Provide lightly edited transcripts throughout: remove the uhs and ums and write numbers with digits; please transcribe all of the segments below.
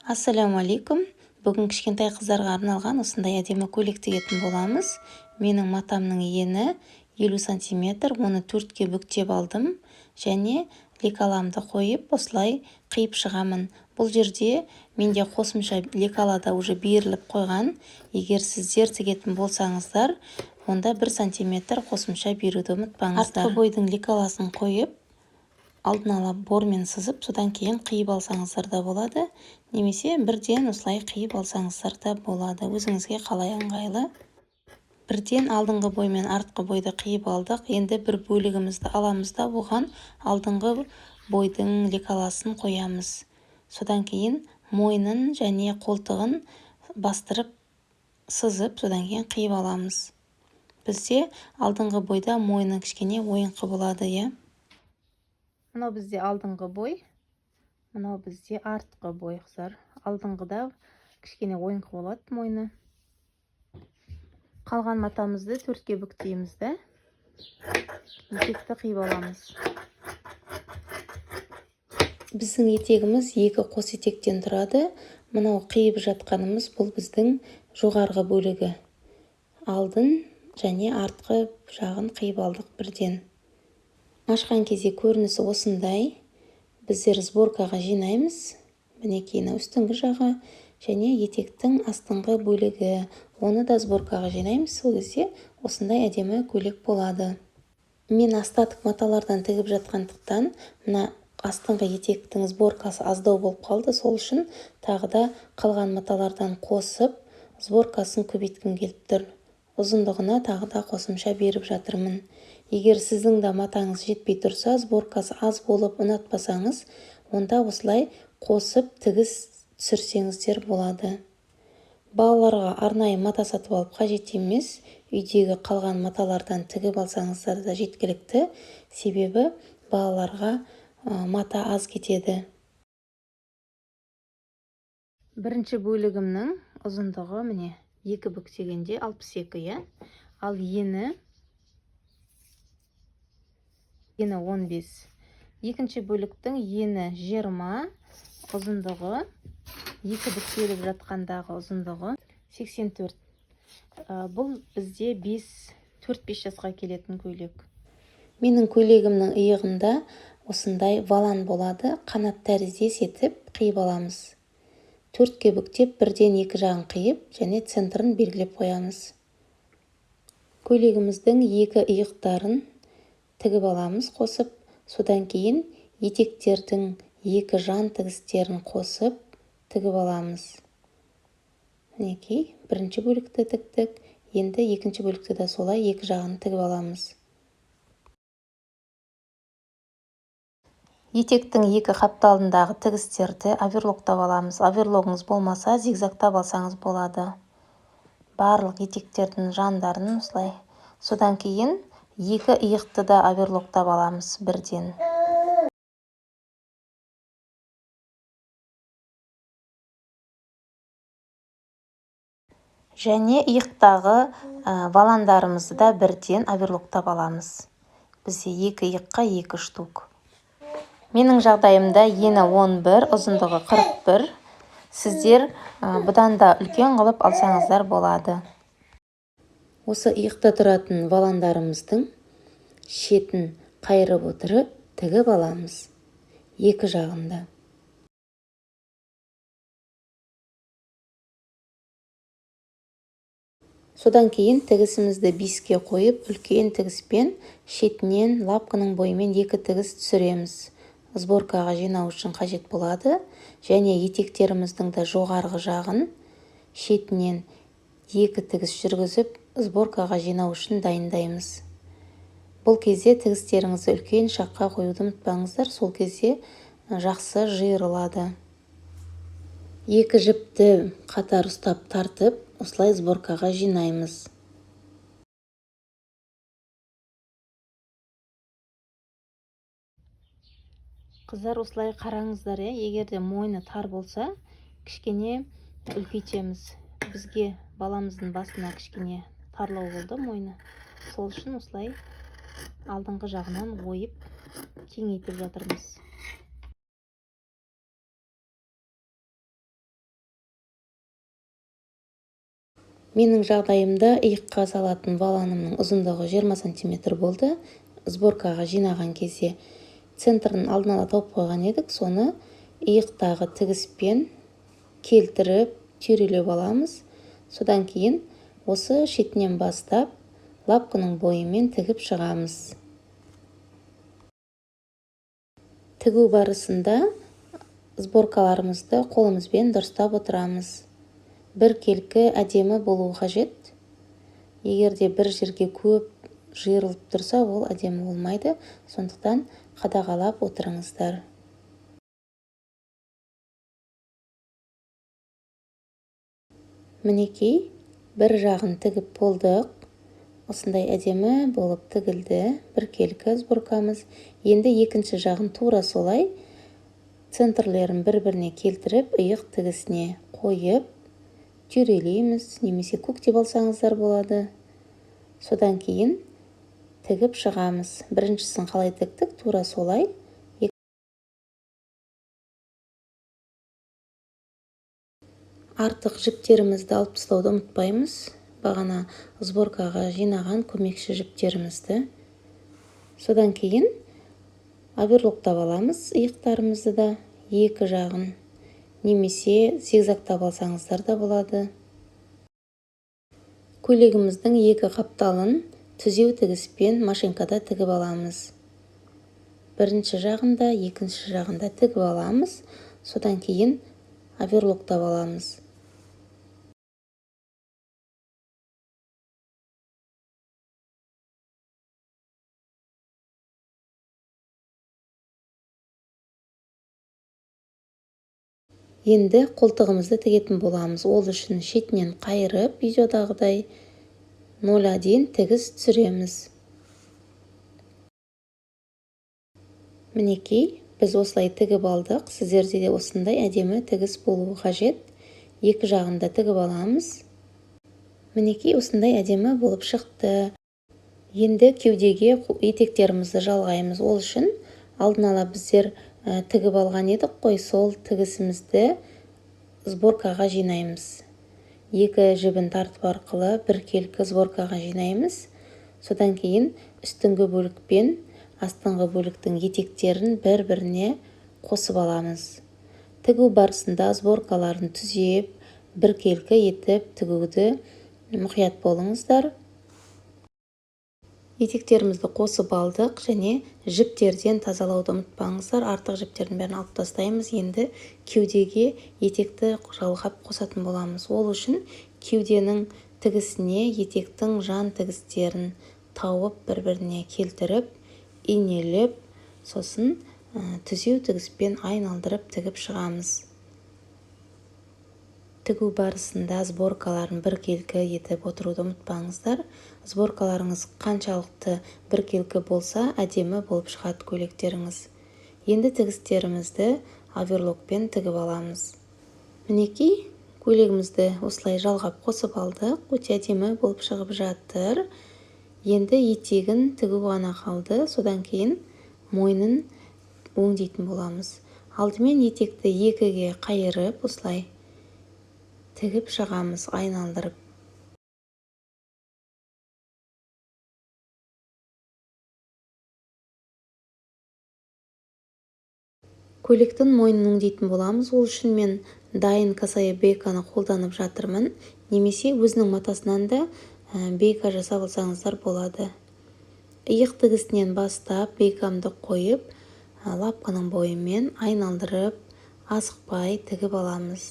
Ассалаумағалейкум! Бүгін кішкентай қыздарға арналған осындай әдемі көйлек тігетін боламыз. Менің матамның ені 50 сантиметр, оны төртке бүктеп алдым және лекаламды қойып, осылай қиып шығамын. Бұл жерде менде қосымша лекала да уже беріліп қойған. Егер сіздер тігетін болсаңыздар, онда 1 сантиметр қосымша беруді ұмытпаңыздар. Артқы бойдың лекаласын қойып, алдын ала бормен сызып, содан кейін қиып алсаңыздар да болады, немесе бірден осылай қиып алсаңыздар да болады, өзіңізге қалай ыңғайлы. Бірден алдыңғы бой мен артқы бойды қиып алдық. Енді бір бөлігімізді аламыз да, оған алдыңғы бойдың лекаласын қоямыз. Содан кейін мойнын және қолтығын бастырып сызып, содан кейін қиып аламыз. Бізде алдыңғы бойда мойны кішкене ойыңқы болады, иә. Мынау бізде алдыңғы бой, мынау бізде артқы бой, қыздар. Алдыңғыда кішкене ойыңқы болады мойны. Қалған матамызды төртке бүктейміз да, етекті қиып аламыз. Біздің етегіміз екі қос етектен тұрады. Мынау қиып жатқанымыз бұл біздің жоғарғы бөлігі. Алдын және артқы жағын қиып алдық бірден. Ашқан кезде көрінісі осындай. Біздер сборкаға жинаймыз. Мінекей, мынау үстіңгі жағы және етектің астыңғы бөлігі. Оны да сборкаға жинаймыз. Сол кезде осындай әдемі көйлек болады. Мен остаток маталардан тігіп жатқандықтан, мына астыңғы етектің сборкасы аздау болып қалды. Сол үшін тағы да қалған маталардан қосып, сборкасын көбейткім келіп тұр. Ұзындығына тағы да қосымша беріп жатырмын. Егер сіздің де матаңыз жетпей тұрса, сборкасы аз болып ұнатпасаңыз, онда осылай қосып тігіс түсірсеңіздер болады. Балаларға арнайы мата сатып алып қажет емес, үйдегі қалған маталардан тігіп алсаңыздар да жеткілікті, себебі балаларға мата аз кетеді. Бірінші бөлігімнің ұзындығы міне екі бүктегенде 62, иә? Ал ені 15. Екінші бөліктің ені 20, ұзындығы екі бүктеліп жатқандағы ұзындығы 84. Бұл бізде 4-5 жасқа келетін көйлек. Менің көйлегімнің иығында осындай валан болады, қанат тәріздес етіп қиып аламыз. Төртке бүктеп, бірден екі жағын қиып және центрін белгілеп қоямыз. Көйлегіміздің екі иықтарын тігіп аламыз қосып, содан кейін етектердің екі жан тігістерін қосып тігіп аламыз. Мінекей, бірінші бөлікті тіктік, енді екінші бөлікті де солай екі жағын тігіп аламыз. Етектің екі қапталындағы тігістерді оверлоктап аламыз. Оверлогыңыз болмаса, зигзагтап алсаңыз болады. Барлық етектердің жандарын осылай. Содан кейін екі иықты да оверлоктап аламыз бірден. Және иықтағы валандарымызды да бірден оверлоктап аламыз. Бізде екі иыққа екі штук. Менің жағдайымда ені 11, ұзындығы 41. Сіздер бұдан да үлкен қылып алсаңыздар болады. Осы иықта тұратын валандарымыздың шетін қайырып отырып тігіп аламыз екі жағында. Содан кейін тігісімізді 5-ке қойып, үлкен тігіспен шетінен лапканың бойымен екі тігіс түсіреміз. Сборкаға жинау үшін қажет болады. Және етектеріміздің де жоғарғы жағын шетінен екі тігіс жүргізіп, сборкаға жинау үшін дайындаймыз. Бұл кезде тігістеріңізді үлкен шаққа қоюды ұмытпаңыздар, сол кезде жақсы жиырылады. Екі жіпті қатар ұстап тартып, осылай сборкаға жинаймыз. Қыздар, осылай қараңыздар, иә, егер де мойны тар болса, кішкене үлкейтеміз. Бізге баламыздың басына кішкене тарлау болды мойны. Сол үшін осылай алдыңғы жағынан ойып кеңейтіп жатырмыз. Менің жағдайымда иыққа салатын воланымның ұзындығы 20 сантиметр болды. Сборкаға жинаған кезде центрін алдын ала тауып қойған едік, соны иықтағы тігіспен келтіріп түйрелеп аламыз. Содан кейін осы шетінен бастап лапканың бойымен тігіп шығамыз. Тігу барысында сборкаларымызды қолымызбен дұрыстап отырамыз. Біркелкі әдемі болуы қажет. Егер де бір жерге көп жиырылып тұрса, ол әдемі болмайды. Сондықтан қадағалап отырыңыздар. Мінекей, бір жағын тігіп болдық. Осындай әдемі болып тігілді біркелкі сборкамыз. Енді екінші жағын тура солай центрлерін бір-біріне келтіріп, иық тігісіне қойып түйрелейміз, немесе көктеп алсаңыздар болады. Содан кейін тігіп шығамыз. Біріншісін қалай тіктік, тура солай. Артық жіптерімізді алып тастауды ұмытпаймыз. Бағана сборкаға жинаған көмекші жіптерімізді. Содан кейін оверлоктап аламыз иықтарымызды да, екі жағын, немесе зигзагтап алсаңыздар да болады. Көйлегіміздің екі қапталын түзеу тігіспен машинкада тігіп аламыз. Бірінші жағында, екінші жағында тігіп аламыз. Содан кейін оверлоктап аламыз. Енді қолтығымызды тігетін боламыз. Ол үшін шетінен қайырып, видеодағыдай 0,1 тігіс түсіреміз. Мінекей, біз осылай тігіп алдық. Сіздерде де осындай әдемі тігіс болуы қажет. Екі жағын да тігіп аламыз. Мінекей, осындай әдемі болып шықты. Енді кеудеге етектерімізді жалғаймыз. Ол үшін алдын ала біздер тігіп алған едік қой, сол тігісімізді сборкаға жинаймыз. Екі жібін тартып арқылы біркелкі сборкаға жинаймыз. Содан кейін үстіңгі бөлік пен астыңғы бөліктің етектерін бір-біріне қосып аламыз. Тігу барысында сборкаларын түзеп, біркелкі етіп тігуді мұқият болыңыздар. Етектерімізді қосып алдық және жіптерден тазалауды ұмытпаңыздар. Артық жіптердің бәрін алып тастаймыз. Енді кеудеге етекті жалғап қосатын боламыз. Ол үшін кеуденің тігісіне етектің жан тігістерін тауып, бір-біріне келтіріп, инелеп, сосын түзеу тігіспен айналдырып тігіп шығамыз. Тігу барысында сборкаларын біркелкі етіп отыруды ұмытпаңыздар. Сборкаларыңыз қаншалықты біркелкі болса, әдемі болып шығады көйлектеріңіз. Енді тігістерімізді оверлокпен тігіп аламыз. Мінекей, көйлегімізді осылай жалғап қосып алдық. Өте әдемі болып шығып жатыр. Енді етегін тігу ғана қалды. Содан кейін мойнын өңдейтін боламыз. Алдымен етекті екіге қайырып, осылай тігіп шығамыз, айналдырып. Көйлектің мойнын өңдейтін боламыз. Ол үшін мен дайын косая бейканы қолданып жатырмын. Немесе өзінің матасынан да бейка жасап алсаңыздар болады. Иық тігісінен бастап бейкамды қойып, лапканың бойымен айналдырып, асықпай тігіп аламыз.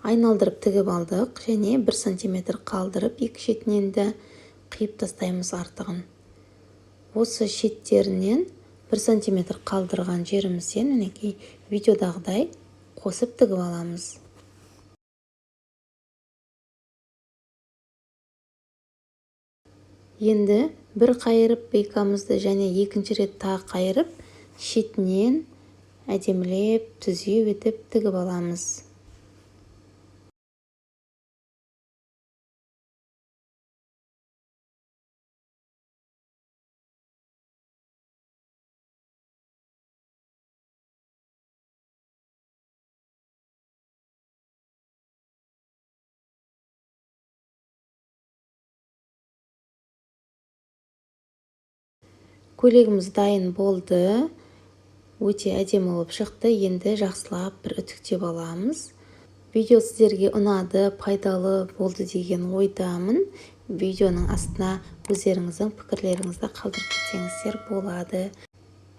Айналдырып тігіп алдық және 1 сантиметр қалдырып, екі шетінен де қиып тастаймыз артығын. Осы шеттерінен 1 сантиметр қалдырған жерімізден мінекей видеодағыдай қосып тігіп аламыз. Енді бір қайырып бейкамызды және екінші рет тағы қайырып, шетінен Әдемілеп, түзеу етіп тігіп аламыз. Көйлегіміз дайын болды, өте әдемі болып шықты. Енді жақсылап бір үтіктеп аламыз. Видео сіздерге ұнады, пайдалы болды деген ойдамын. Видеоның астына өздеріңіздің пікірлеріңізді қалдырып кетсеңіздер болады.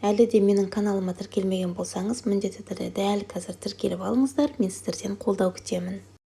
Әлі де менің каналыма тіркелмеген болсаңыз, міндетті түрде дәл қазір тіркеліп алыңыздар. Мен сіздерден қолдау күтемін.